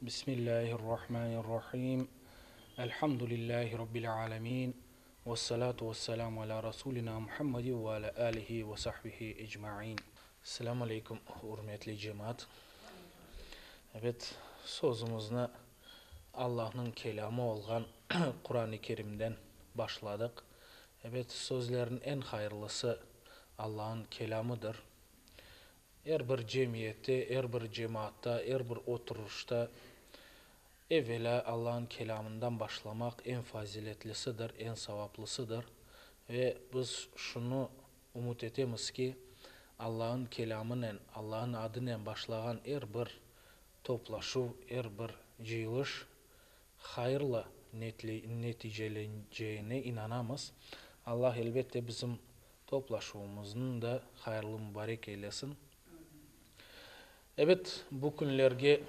Bismillahirrahmanirrahim. Elhamdülillahi Rabbil alemin. Vessalatu vesselamu ala Rasulina Muhammedi ve ala alihi ve sahbihi ecmain. Selamu aleykum, ürmetli cemaat. Evet, sözümizni Allahnıñ kelâmı olğan Quran-ı Kerimden başladıq. Ebet, sözlerniñ eñ hayırlısı Allahnıñ kelâmıdır. Er bir cemiyette, er bir cemaatta, er bir oturışta evelâ Allahnıñ kelâmından başlamaq eñ faziletlisidir, eñ savaplısıdır. Ve biz şunı ümüt etemiz ki, Allahnıñ kelâmınen, Allahnıñ adınen başlağan er bir toplaşuv, er bir cıyılış hayırla neticeleneceğine inanamız. Allah, elbette, bizim Toplaşuvımıznı da hayırlı mubarek eylesin. Ebet, bu künlerge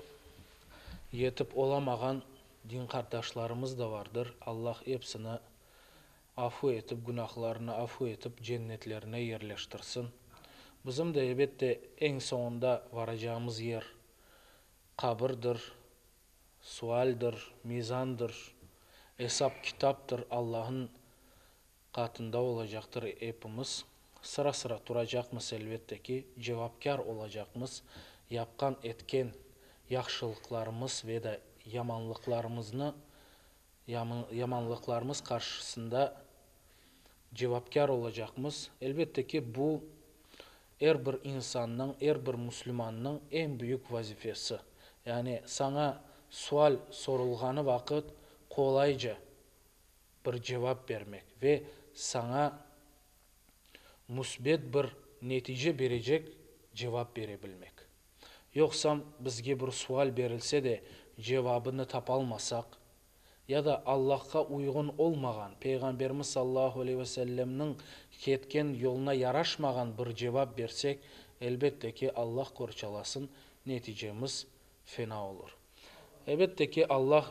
yetip olamağan din qardaşlarımız da vardır. Allah epsini afu etip, günahlarını afu etip, cennetlerine yerleştirsin. Bizim de, ebette, eñ soñunda varacağımız yer qabirdir, sualdir, mizandır, esap-kitaptır, Allahnıñ Qatında olacaqtır epimiz. Sıra-sıra turacaqmız, elbette ki, cevapkâr olacaqmız, yapqan, etken yahşılıqlarımız ve de yamanlıqlarımıznı, yamanlıqlarımız qarşısında cevapkâr olacaqmız. Elbette ki, bu er bir insannıñ, er bir müslümannıñ eñ büyük vazifesi. Yani saña sual sorulğanı vaqıt qolayca bir cevap bermek ve saña müsbet bir netice berecek cevap bere bilmek. Yoqsam bizge bir sual berilse de cevabını tapalmasaq, ya da Allahqa uyğun olmağan, Peyğamberimiz sallallahu aleyhi ve sellemniñ ketken yoluna yaraşmağan bir cevap bersek, elbette ki, Allah qorçalasın, neticemiz fena olur. Elbette ki, Allah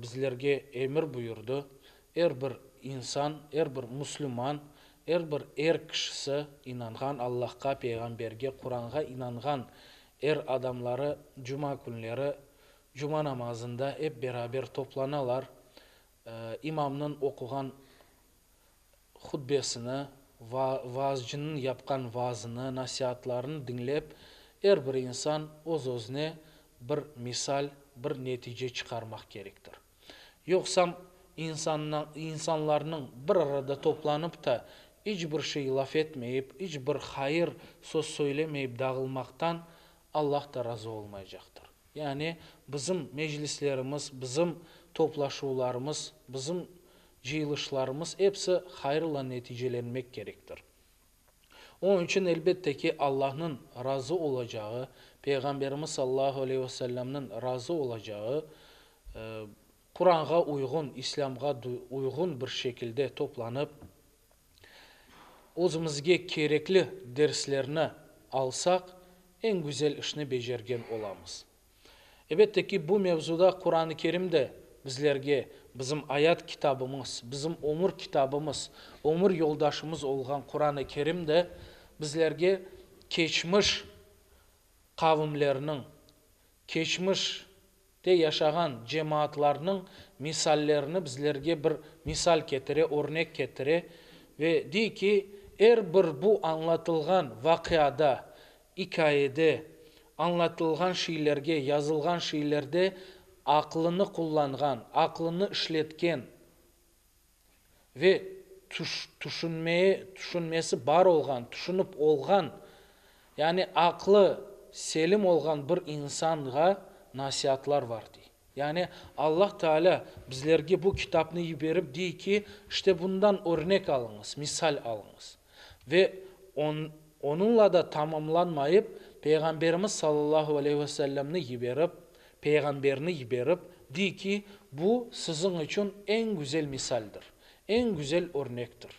bizlerge emir buyurdı, er bir insan, er bir müslüman, er bir er kişisi inanğan Allahqa, Peyğamberge, Quranğa inanğan er adamları cuma künleri cuma namazında ep beraber toplanalar, imamnıñ oquğan hutbesini, vaazcınıñ yapqan vaazını, nasiatlarını diñlep, er bir insan öz-özüne bir misal, bir netice çıqarmaq kerektir. Yoqsam, insanlarnıñ bir arada toplanıp ta, iç bir şey laf etmeyip, iç bir hayır söz söylemeyip dağılmaqtan Allah da razı olmaycaqtır. Yani bizim meclislerimiz, bizim toplaşuvlarımız, bizim cıyılışlarımız episi hayırla neticelenmek kerektir. Onıñ içün, elbette ki, Allahnıñ razı olacağı, Peyğamberimiz sallallahu aleyhi ve sellemniñ razı olacağı, Quranğa uyğun, İslâmğa uyğun bir şekilde toplanıp, özümizge kerekli derslerni alsaq, eñ güzel işni becergen olamız. Elbette ki, bu mevzuda Quran-ı Kerim de bizlerge, bizim ayat kitabımız, bizim ömür kitabımız, ömür yoldaşımız olğan Quran-ı Kerim de bizlerge keçmiş qavimlerniñ, keçmiş te yaşağan cemaatlarnıñ misallerini bizlerge bir misal ketire, örnek ketire ve dey ki, er bir bu añlatılğan vaqiada, ikâyede, añlatılğan şeylerge, yazılğan şeylerde aqlını qullanğan, aqlını işletken ve tüşünmeye, tüşünmesi bar olğan, tüşünip olğan, yani aqlı selim olğan bir insanğa nasiatlar var, dey. Yani Allah Teala bizlerge bu kitapnı yiberip dey ki, işte bundan örnek alıñız, misal alıñız. Ve on, onıñla da tamamlanmayıp, Peyğamberimiz sallallahu aleyhi ve sellemni yiberip, Peyğamberni yiberip, dey ki, bu siziñ içün eñ güzel misaldir, eñ güzel örnektir.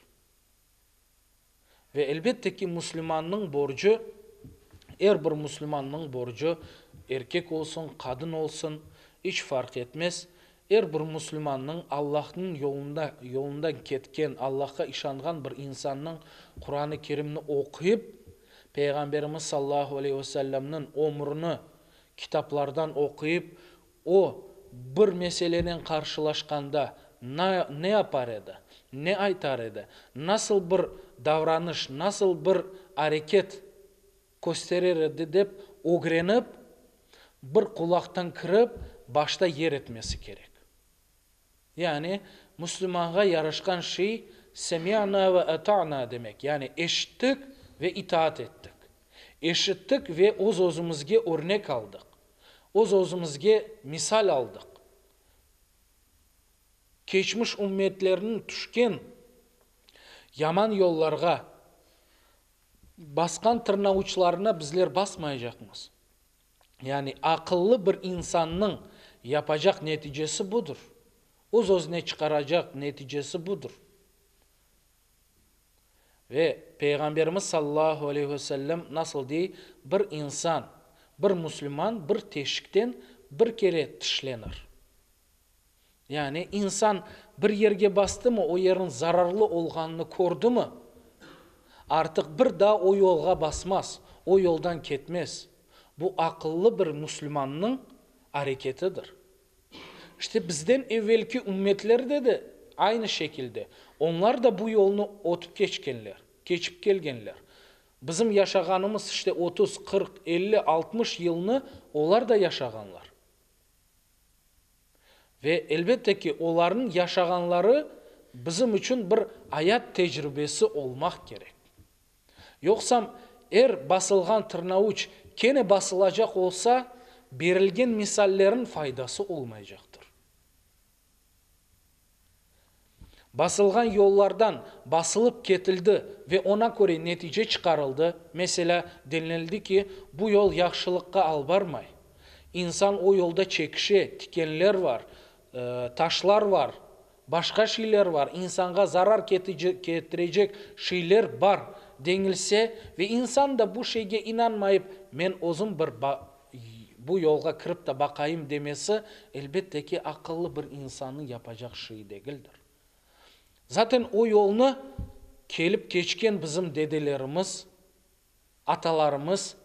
Ve elbette ki, müslümannıñ borcu, er bir müslümannıñ borcu, erkek olsun, qadın olsun, iç farq etmez, er bir müslümannıñ Allahnıñ yolunda, yolundan ketken, Allahqa işanğan bir insannıñ Quran-ı Kerimni oquyıp, Peyğamberimiz sallallahu aleyhi ve sellemniñ ömrüni kitaplardan oquyıp, O, bir meselenen qarşılaşqanda ne yapar edi, ne aytar edi, nasıl bir davranış, nasıl bir areket kösterer edi dep ögrenip, bir qulaqtan kirip, başta yer etmesi kerek. Yani, müslümanğa yaraşqan şey, Semi'na ve ata'na demek, yani eşittik ve itaat ettik. Eşittik ve öz-özümizge örnek aldıq, öz-özümizge misal aldıq. Keçmiş ümmetlerniñ tüşken yaman yollarğa, basqan tırnavuçlarına bizler basmaycaqmız. Yani aqıllı bir insannıñ yapacaq neticesi budır. Öz-özüne çıqaracaq neticesi budır. Ve Peyğamberimiz sallallahu aleyhi ve sellem nasıl dey, Bir insan, bir musulman bir teşikten bir kere tişlenir. Yani insan bir yerge bastımı, o yerniñ zararlı olğanını kördimi, artıq bir daa o yolğa basmaz, o yoldan ketmez. Bu aqıllı bir musulmannıñ areketidir. İşte bizden evelki ümmetlerde de aynı şekilde, onlar da bu yolnı ötüp keçkenler, keçip kelgenler. Bizim yaşağanımız işte 30, 40, 50, 60 yılnı olar da yaşağanlar. Ve, elbette ki, olarnıñ yaşağanları bizim içün bir ayat tecribesi olmaq kerek. Yoqsam, er basılğan tırnavuç kene basılacaq olsa, berilgen misallerniñ faydası olmaycaqtır. Basılğan yollardan basılıp ketildi ve oña köre netice çıqarıldı, meselâ, denildi ki, bu yol yahşılıqqa albarmay, insan o yolda çekişe, tikenler var, taşlar var, başqa şeyler var, insanğa zarar ketirecek şeyler bar, denilse ve insan da bu şeyge inanmayıp, men özüm bir Bu yolğa kirip de baqayım demesi, elbette ki, aqıllı bir insannıñ yapacaq şeyi degildir. Zaten o yolnı kelip keçken bizim dedelerimiz, atalarımız,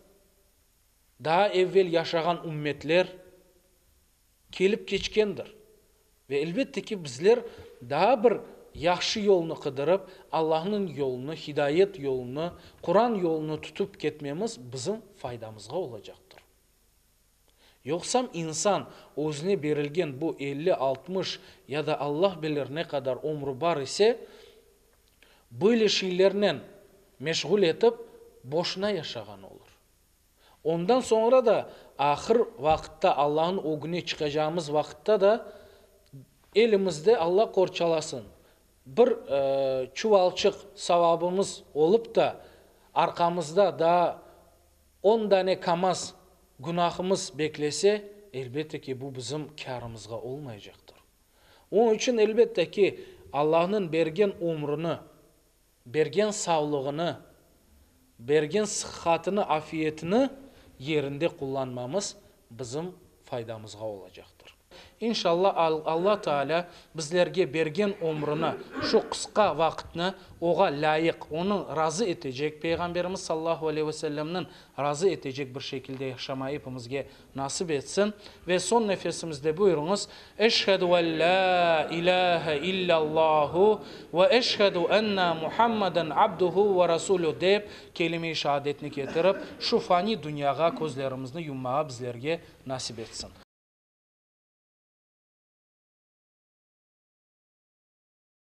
daa evvel yaşağan ümmetler kelip keçkendir. Ve elbette ki, bizler daa bir yahşı yolnı qıdırıp, Allahnıñ yolunı, hidayet yolunı, Quran yolunı tutıp ketmemiz bizim faydamızğa olacaqtır. Yoqsam insan özüne berilgen bu 50, 60 ya da Allah bilir ne qadar ömrü bar ise, böyle şeylernen meşğul etip, boşuna yaşağan olur. Ondan soñra da ahır vaqıtta, Allahnıñ ögüne çıqacağımız vaqıtta da elimizde, Alla qorçalasın, bir çuvalçıq savabımız olıp da, arqamızda daa on dane kamaz günahımız beklese, elbette ki, bu bizim kârımızğa olmaycaqtır. Onıñ içün, elbette ki, Allahnıñ bergen ömrüni Bergen savlığını, bergen sıhhatını, afiyetini yerinde qullanmamız bizim faydamızğa olacaqtır. İnşallah Alla Taalâ bizlerge bergen ömrüni, şu qısqa vaqıtnı Oğa lâyıq, Onı razı etecek, Peyğamberimiz sallallahu aleyhi ve sellemniñ razı etecek bir şekilde yaşama epimizge Nasip etsin. Ve soñ nefesimizde buyurıñız, Eşhedü en lâ ilâhe illâllâhu ve eşhedü enne Muhammeden abduhu ve rasuluh dep, kelime-i şeadetni ketirip, şu fani dünyağa közlerimizni yummağa bizlerge nasip etsin.